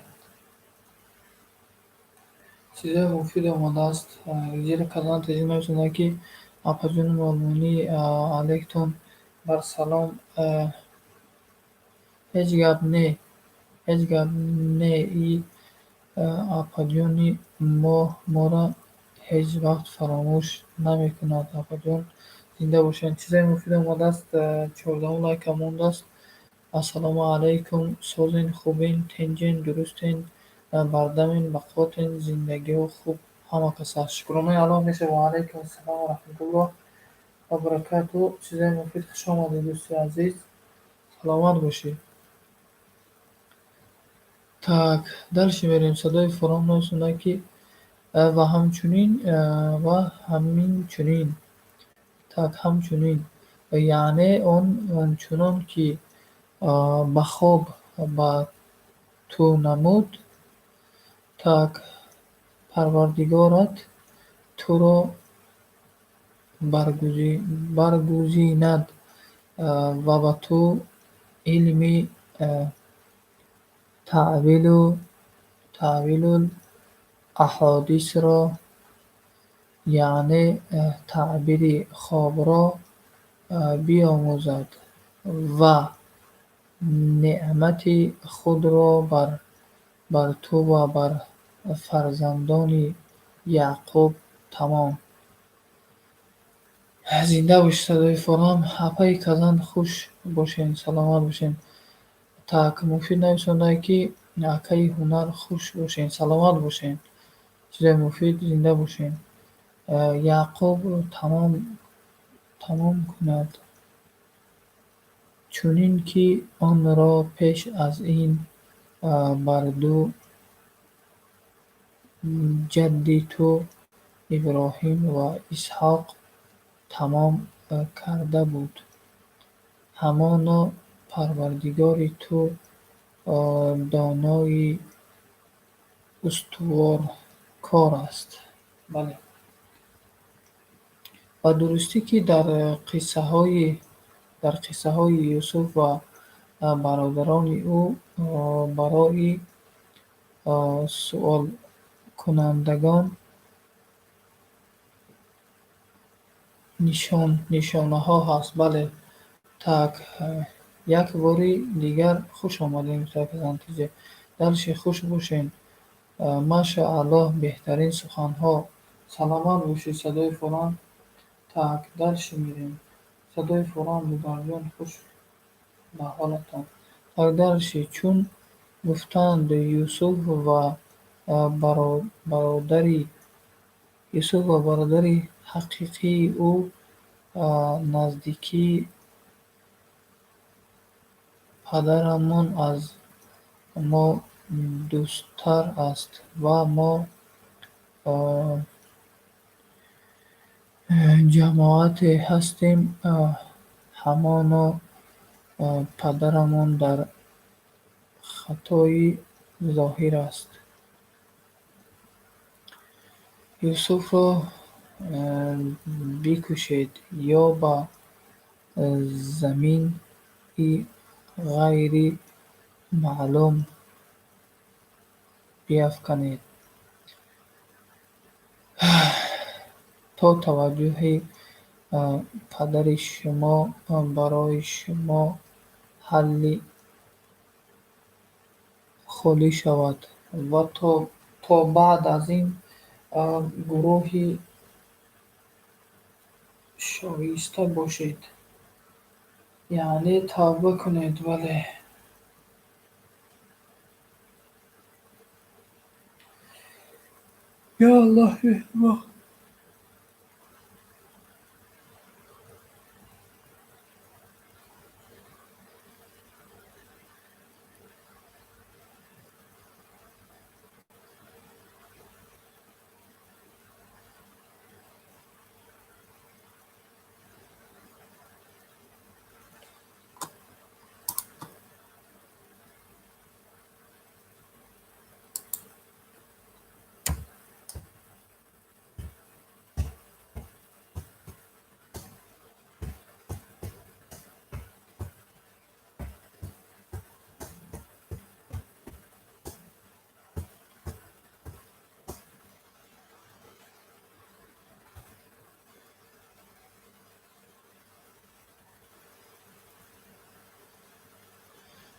Чизои муфид омадааст. Зери казан тезӣ нависонда, ки апаҷони олмонӣ, алайктон бар салом. Ҳеҷ гап не, ҳеҷ гап не, и апаҷони мо моро ҳеҷ вақт фаромӯш намекунад. Апаҷон, зинда бошед. Чизои муфид омадааст. 14-ум лайка мондааст. Ассалому алайкум, созен, хубен, тинҷен, дурустен, бардамен, бақувватен, зиндагиҳо хуб ҳама кас аст. Шукронаи Аллоҳ мешавад. Ва алайкум ассалом ва раҳматуллоҳ ва баракатуҳ. Чизои муфид, хуш омадед, дӯсти азиз. Саломат бошед. Так, дальше мерем. Садои форам нависонда, ки ва ҳамчунин, ва ҳаминчунин. Так, ҳамчунин. Яъне он чунон ки ба хоб ба ту намуд, так, Парвардигорат туро баргузинад ва ба ту илми таъвилул аҳодисро, яъне таъбири хобро биомӯзад ва неъмати худро бар ту ва бар фарзандони Яъқуб тамом. Зинда бошед, садои форам. Апаи казан, хуш бошен, саломат бошен. Так, муфид нависонда, ки акаи ҳунар, хуш бошен, саломат бошен. Чизои муфид, зинда бошен. Яъқуб тамом кунад, чунин ки онро пеш аз ин бар ду ҷадди ту Иброҳим ва Исҳоқ тамом карда буд. Ҳамоно Парвардигори ту донои устуворкор аст. Бале. Ба дурустӣ, ки дар қиссаҳои Юсуф ва бародарони ӯ барои суолкунандагон нишонаҳо ҳаст. Бале. Так, як бори дигар хуш омадем. Дальше, хуш бошен. Машааллоҳ, беҳтарин суханҳо. Саломат бошед, садои форам. Так, дальше мерем. Садои форам, дударҷон, хуш ба ҳолатон. Так, дальше. Чун гуфтанд Юсуф ва бародари ҳақиқии ӯ наздикии падарамон аз мо дӯсттар аст ва мо ҷамоате ҳастем, ҳамоно падарамон дар хатои зоҳир аст. Юсуфро бикушед ё ба замини ғайри маълум биафканед, то таваҷҷӯҳи падари шумо барои шумо холӣ шавад ва то То баъд аз ин гурӯҳи шоиста бошед. Яъне тавба кунед, вале ё Аллоҳ меҳрибон.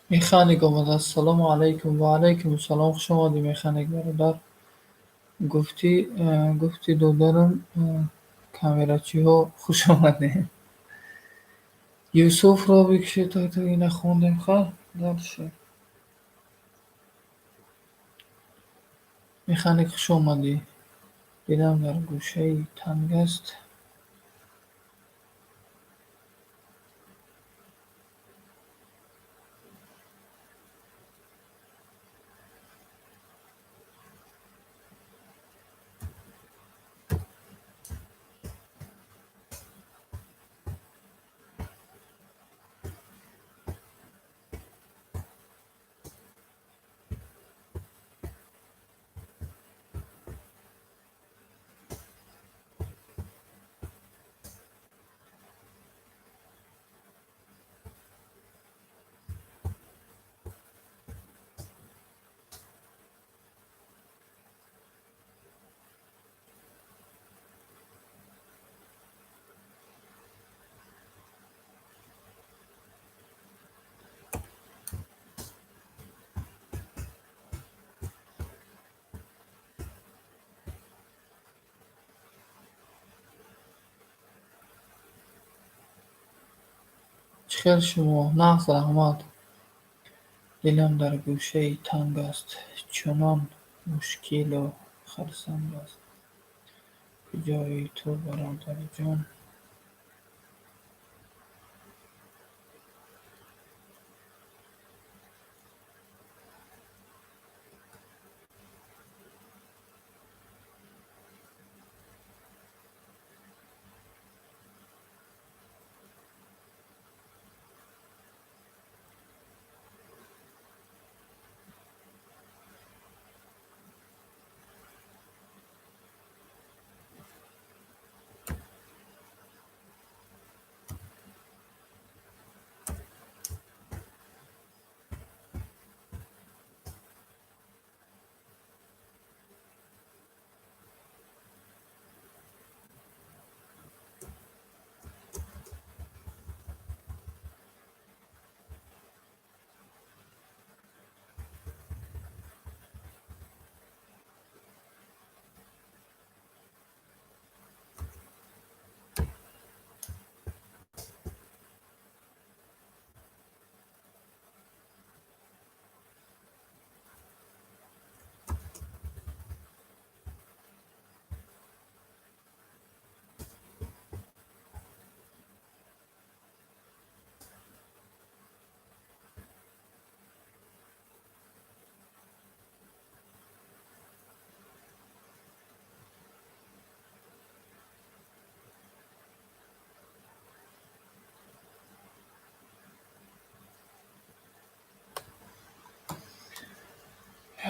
Механик омад. Ассалому алайкум. Ва алайкум ассалом. Хуш омадӣ, механик бародар. Гуфти додарам, камерачиҳо, хуш омадед. Юсуфро бикушед, то ина хондем, ха? Дальше. Механик, хуш омадӣ. Дилам дар гӯшаи танг аст. Чӣ хел шумо? Нағз, раҳмат. Дилам дар гӯшаи танг аст, чунон мушкилу харсанг аст. Куҷои ту, бародарҷон?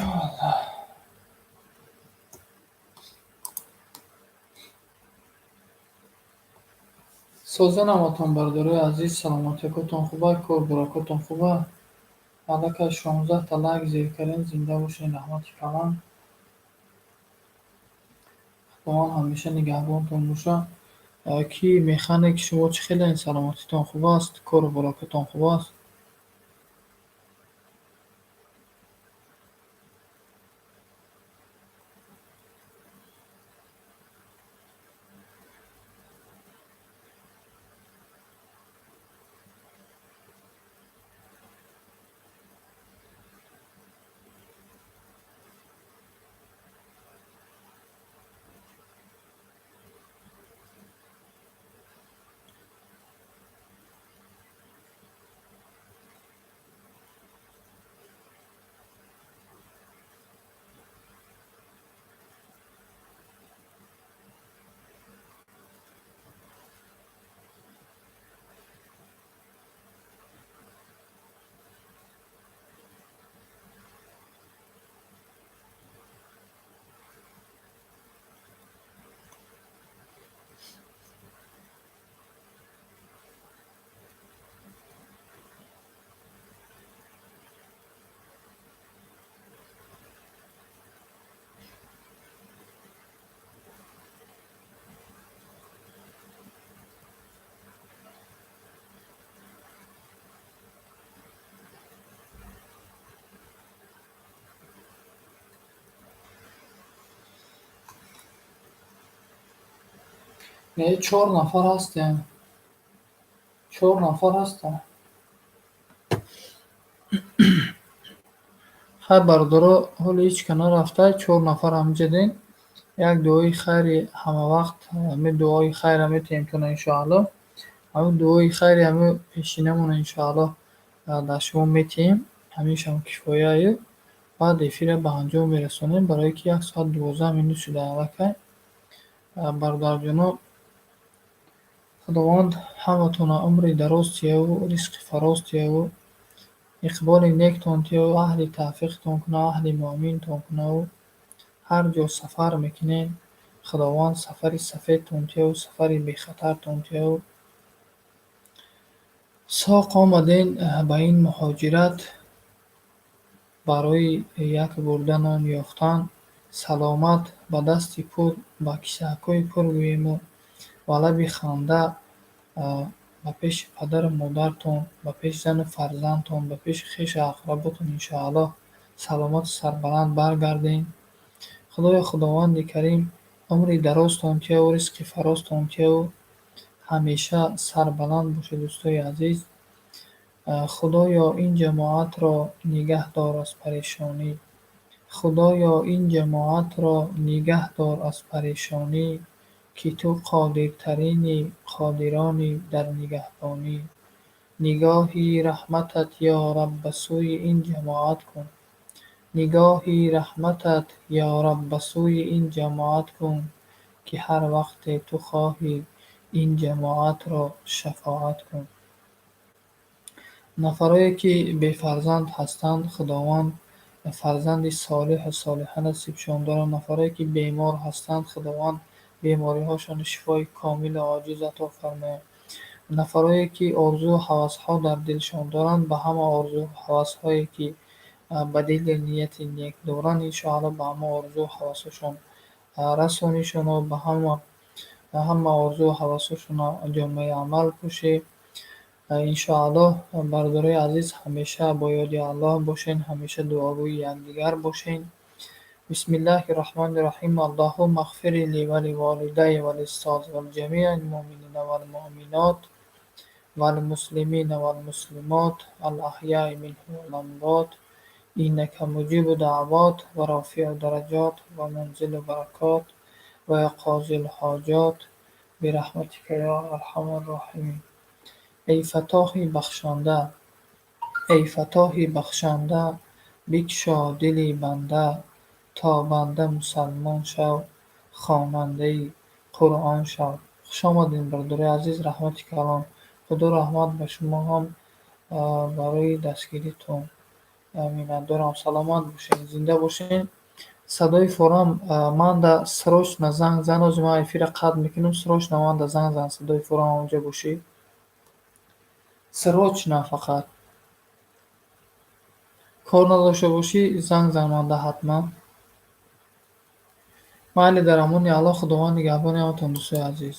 Ё Аллоҳ. Созанаматон, бародарои азиз, саломатиякотон хуба, кор буракотон хуба. Аллакай 16та лайк зер кардем, зинда бошед, раҳмати калон. Худованд ҳамеша нигаҳбонтон боша. Ки механик, шумо чӣ хелен, саломатитон хуб аст, кору буракотон хуб аст? Не, чор нафар ҳастем. Чор нафар ҳастам. Хай, бародаро, ҳоло ҳеҷ ка нарафта, чор нафар ҳамҷадем. Як дуои хайри ҳамавақт, ҳами дуои хайра метиҳем тона, иншоаллоҳ. Ҳамин дуои хайри ҳами пешинамона, иншоаллоҳ, дар шумо метиҳем. Ҳамишам кифояю. Баъд эфира ба анҷом мерасонем, барое ки 1 соат 12 минут шуда аллакай. Бародарҷоно, Худованд ҳаматона умри дароз тияву, ризқи фароз тияву, иқболи нектон тияву, аҳли тавфиқтон куна, аҳли муъминтон кунаву, ҳар ҷо сафар мекунед, Худованд сафари сафедтон тияву, сафари бехатартон тияву. Соқ омаден ба ин муҳоҷират барои як бурда нон ёфтан, саломат ба дасти пур, ба кисаакҳои пур гӯему ва лаби ханда ба пеши падару модартон, ба пеши зану фарзандтон, ба пеши хешу ақработон, иншоаллоҳ, саломату сарбаланд баргардем. Худоё, Худованди Карим умри дарозтон тияву, ризқи фарозтон тияву, ҳамеша сарбаланд бошед, дӯстои азиз. Худоё, ин ҷамоатро нигаҳ дор аз парешонӣ. Худоё, ин ҷамоатро нигаҳ дор аз парешонӣ, ки ту қодиртарини қодиронӣ дар нигаҳбонӣ. Нигоҳи раҳматат, ё Раб, ба сӯи ин ҷамоат кун. Нигоҳи раҳматат, ё Раб, ба сӯи ин ҷамоат кун, ки ҳар вақте ту хоҳӣ, ин ҷамоатро шафоат кун. Нафарое ки бефарзанд ҳастанд, Худованд фарзанди солиҳу солиҳа насибшон дорад. Нафарое ки бемор ҳастанд, Худованд бемориҳошонро шифои комилу оҷиз ато фармояд. Нафарое ки орзую ҳавасҳо дар дилшон доранд, ба ҳама орзую ҳавасҳое ки ба дили нияти нек доранд, иншоаллоҳ, ба ҳама орзую ҳавасҳошон расонишону ба ҳама орзую ҳавасҳошонро ҷомаи амал пӯшед. Иншоаллоҳ, бародарои азиз, ҳамеша бо ёди Аллоҳ бошен, ҳамеша дуогӯи якдигар бошен. Бисмиллаҳи раҳмони раҳим. Аллоҳумма иғфир ли ва ливолидайя ва лиустоз ва лиҷамии лмуъминина валмуъминот валмуслимина валмуслимот алаҳёи минҳум валамвот, иннака муҷибу даъвот ва рофиу дараҷот ва мунзилу баракот ва ё қозил ҳоҷот бираҳматика ё арҳамар роҳимин. Эй Фаттоҳи бахшанда, эй Фаттоҳи бахшанда, бикшо дили банда, то банда мусалмон шав, хонандаи Қуръон шав. Хуш омадед, бародарои азиз, раҳмати калон. Худо раҳмат ба шумо ҳам барои дастгиритон. Миннатдорам. Саломат бошед, зинда бошед. Садои форам, манда срочно занг зан, ҳозир ман эфира қатъ мекунам, срочно манда занг зан, садои форам онҷа бошӣ. Срочно фақат. Кор надошта бошӣ, занг зан манда ҳатман. Майли, дар амони Аллоҳ, Худованд нигаҳбони ҳаматон, дӯстои азиз.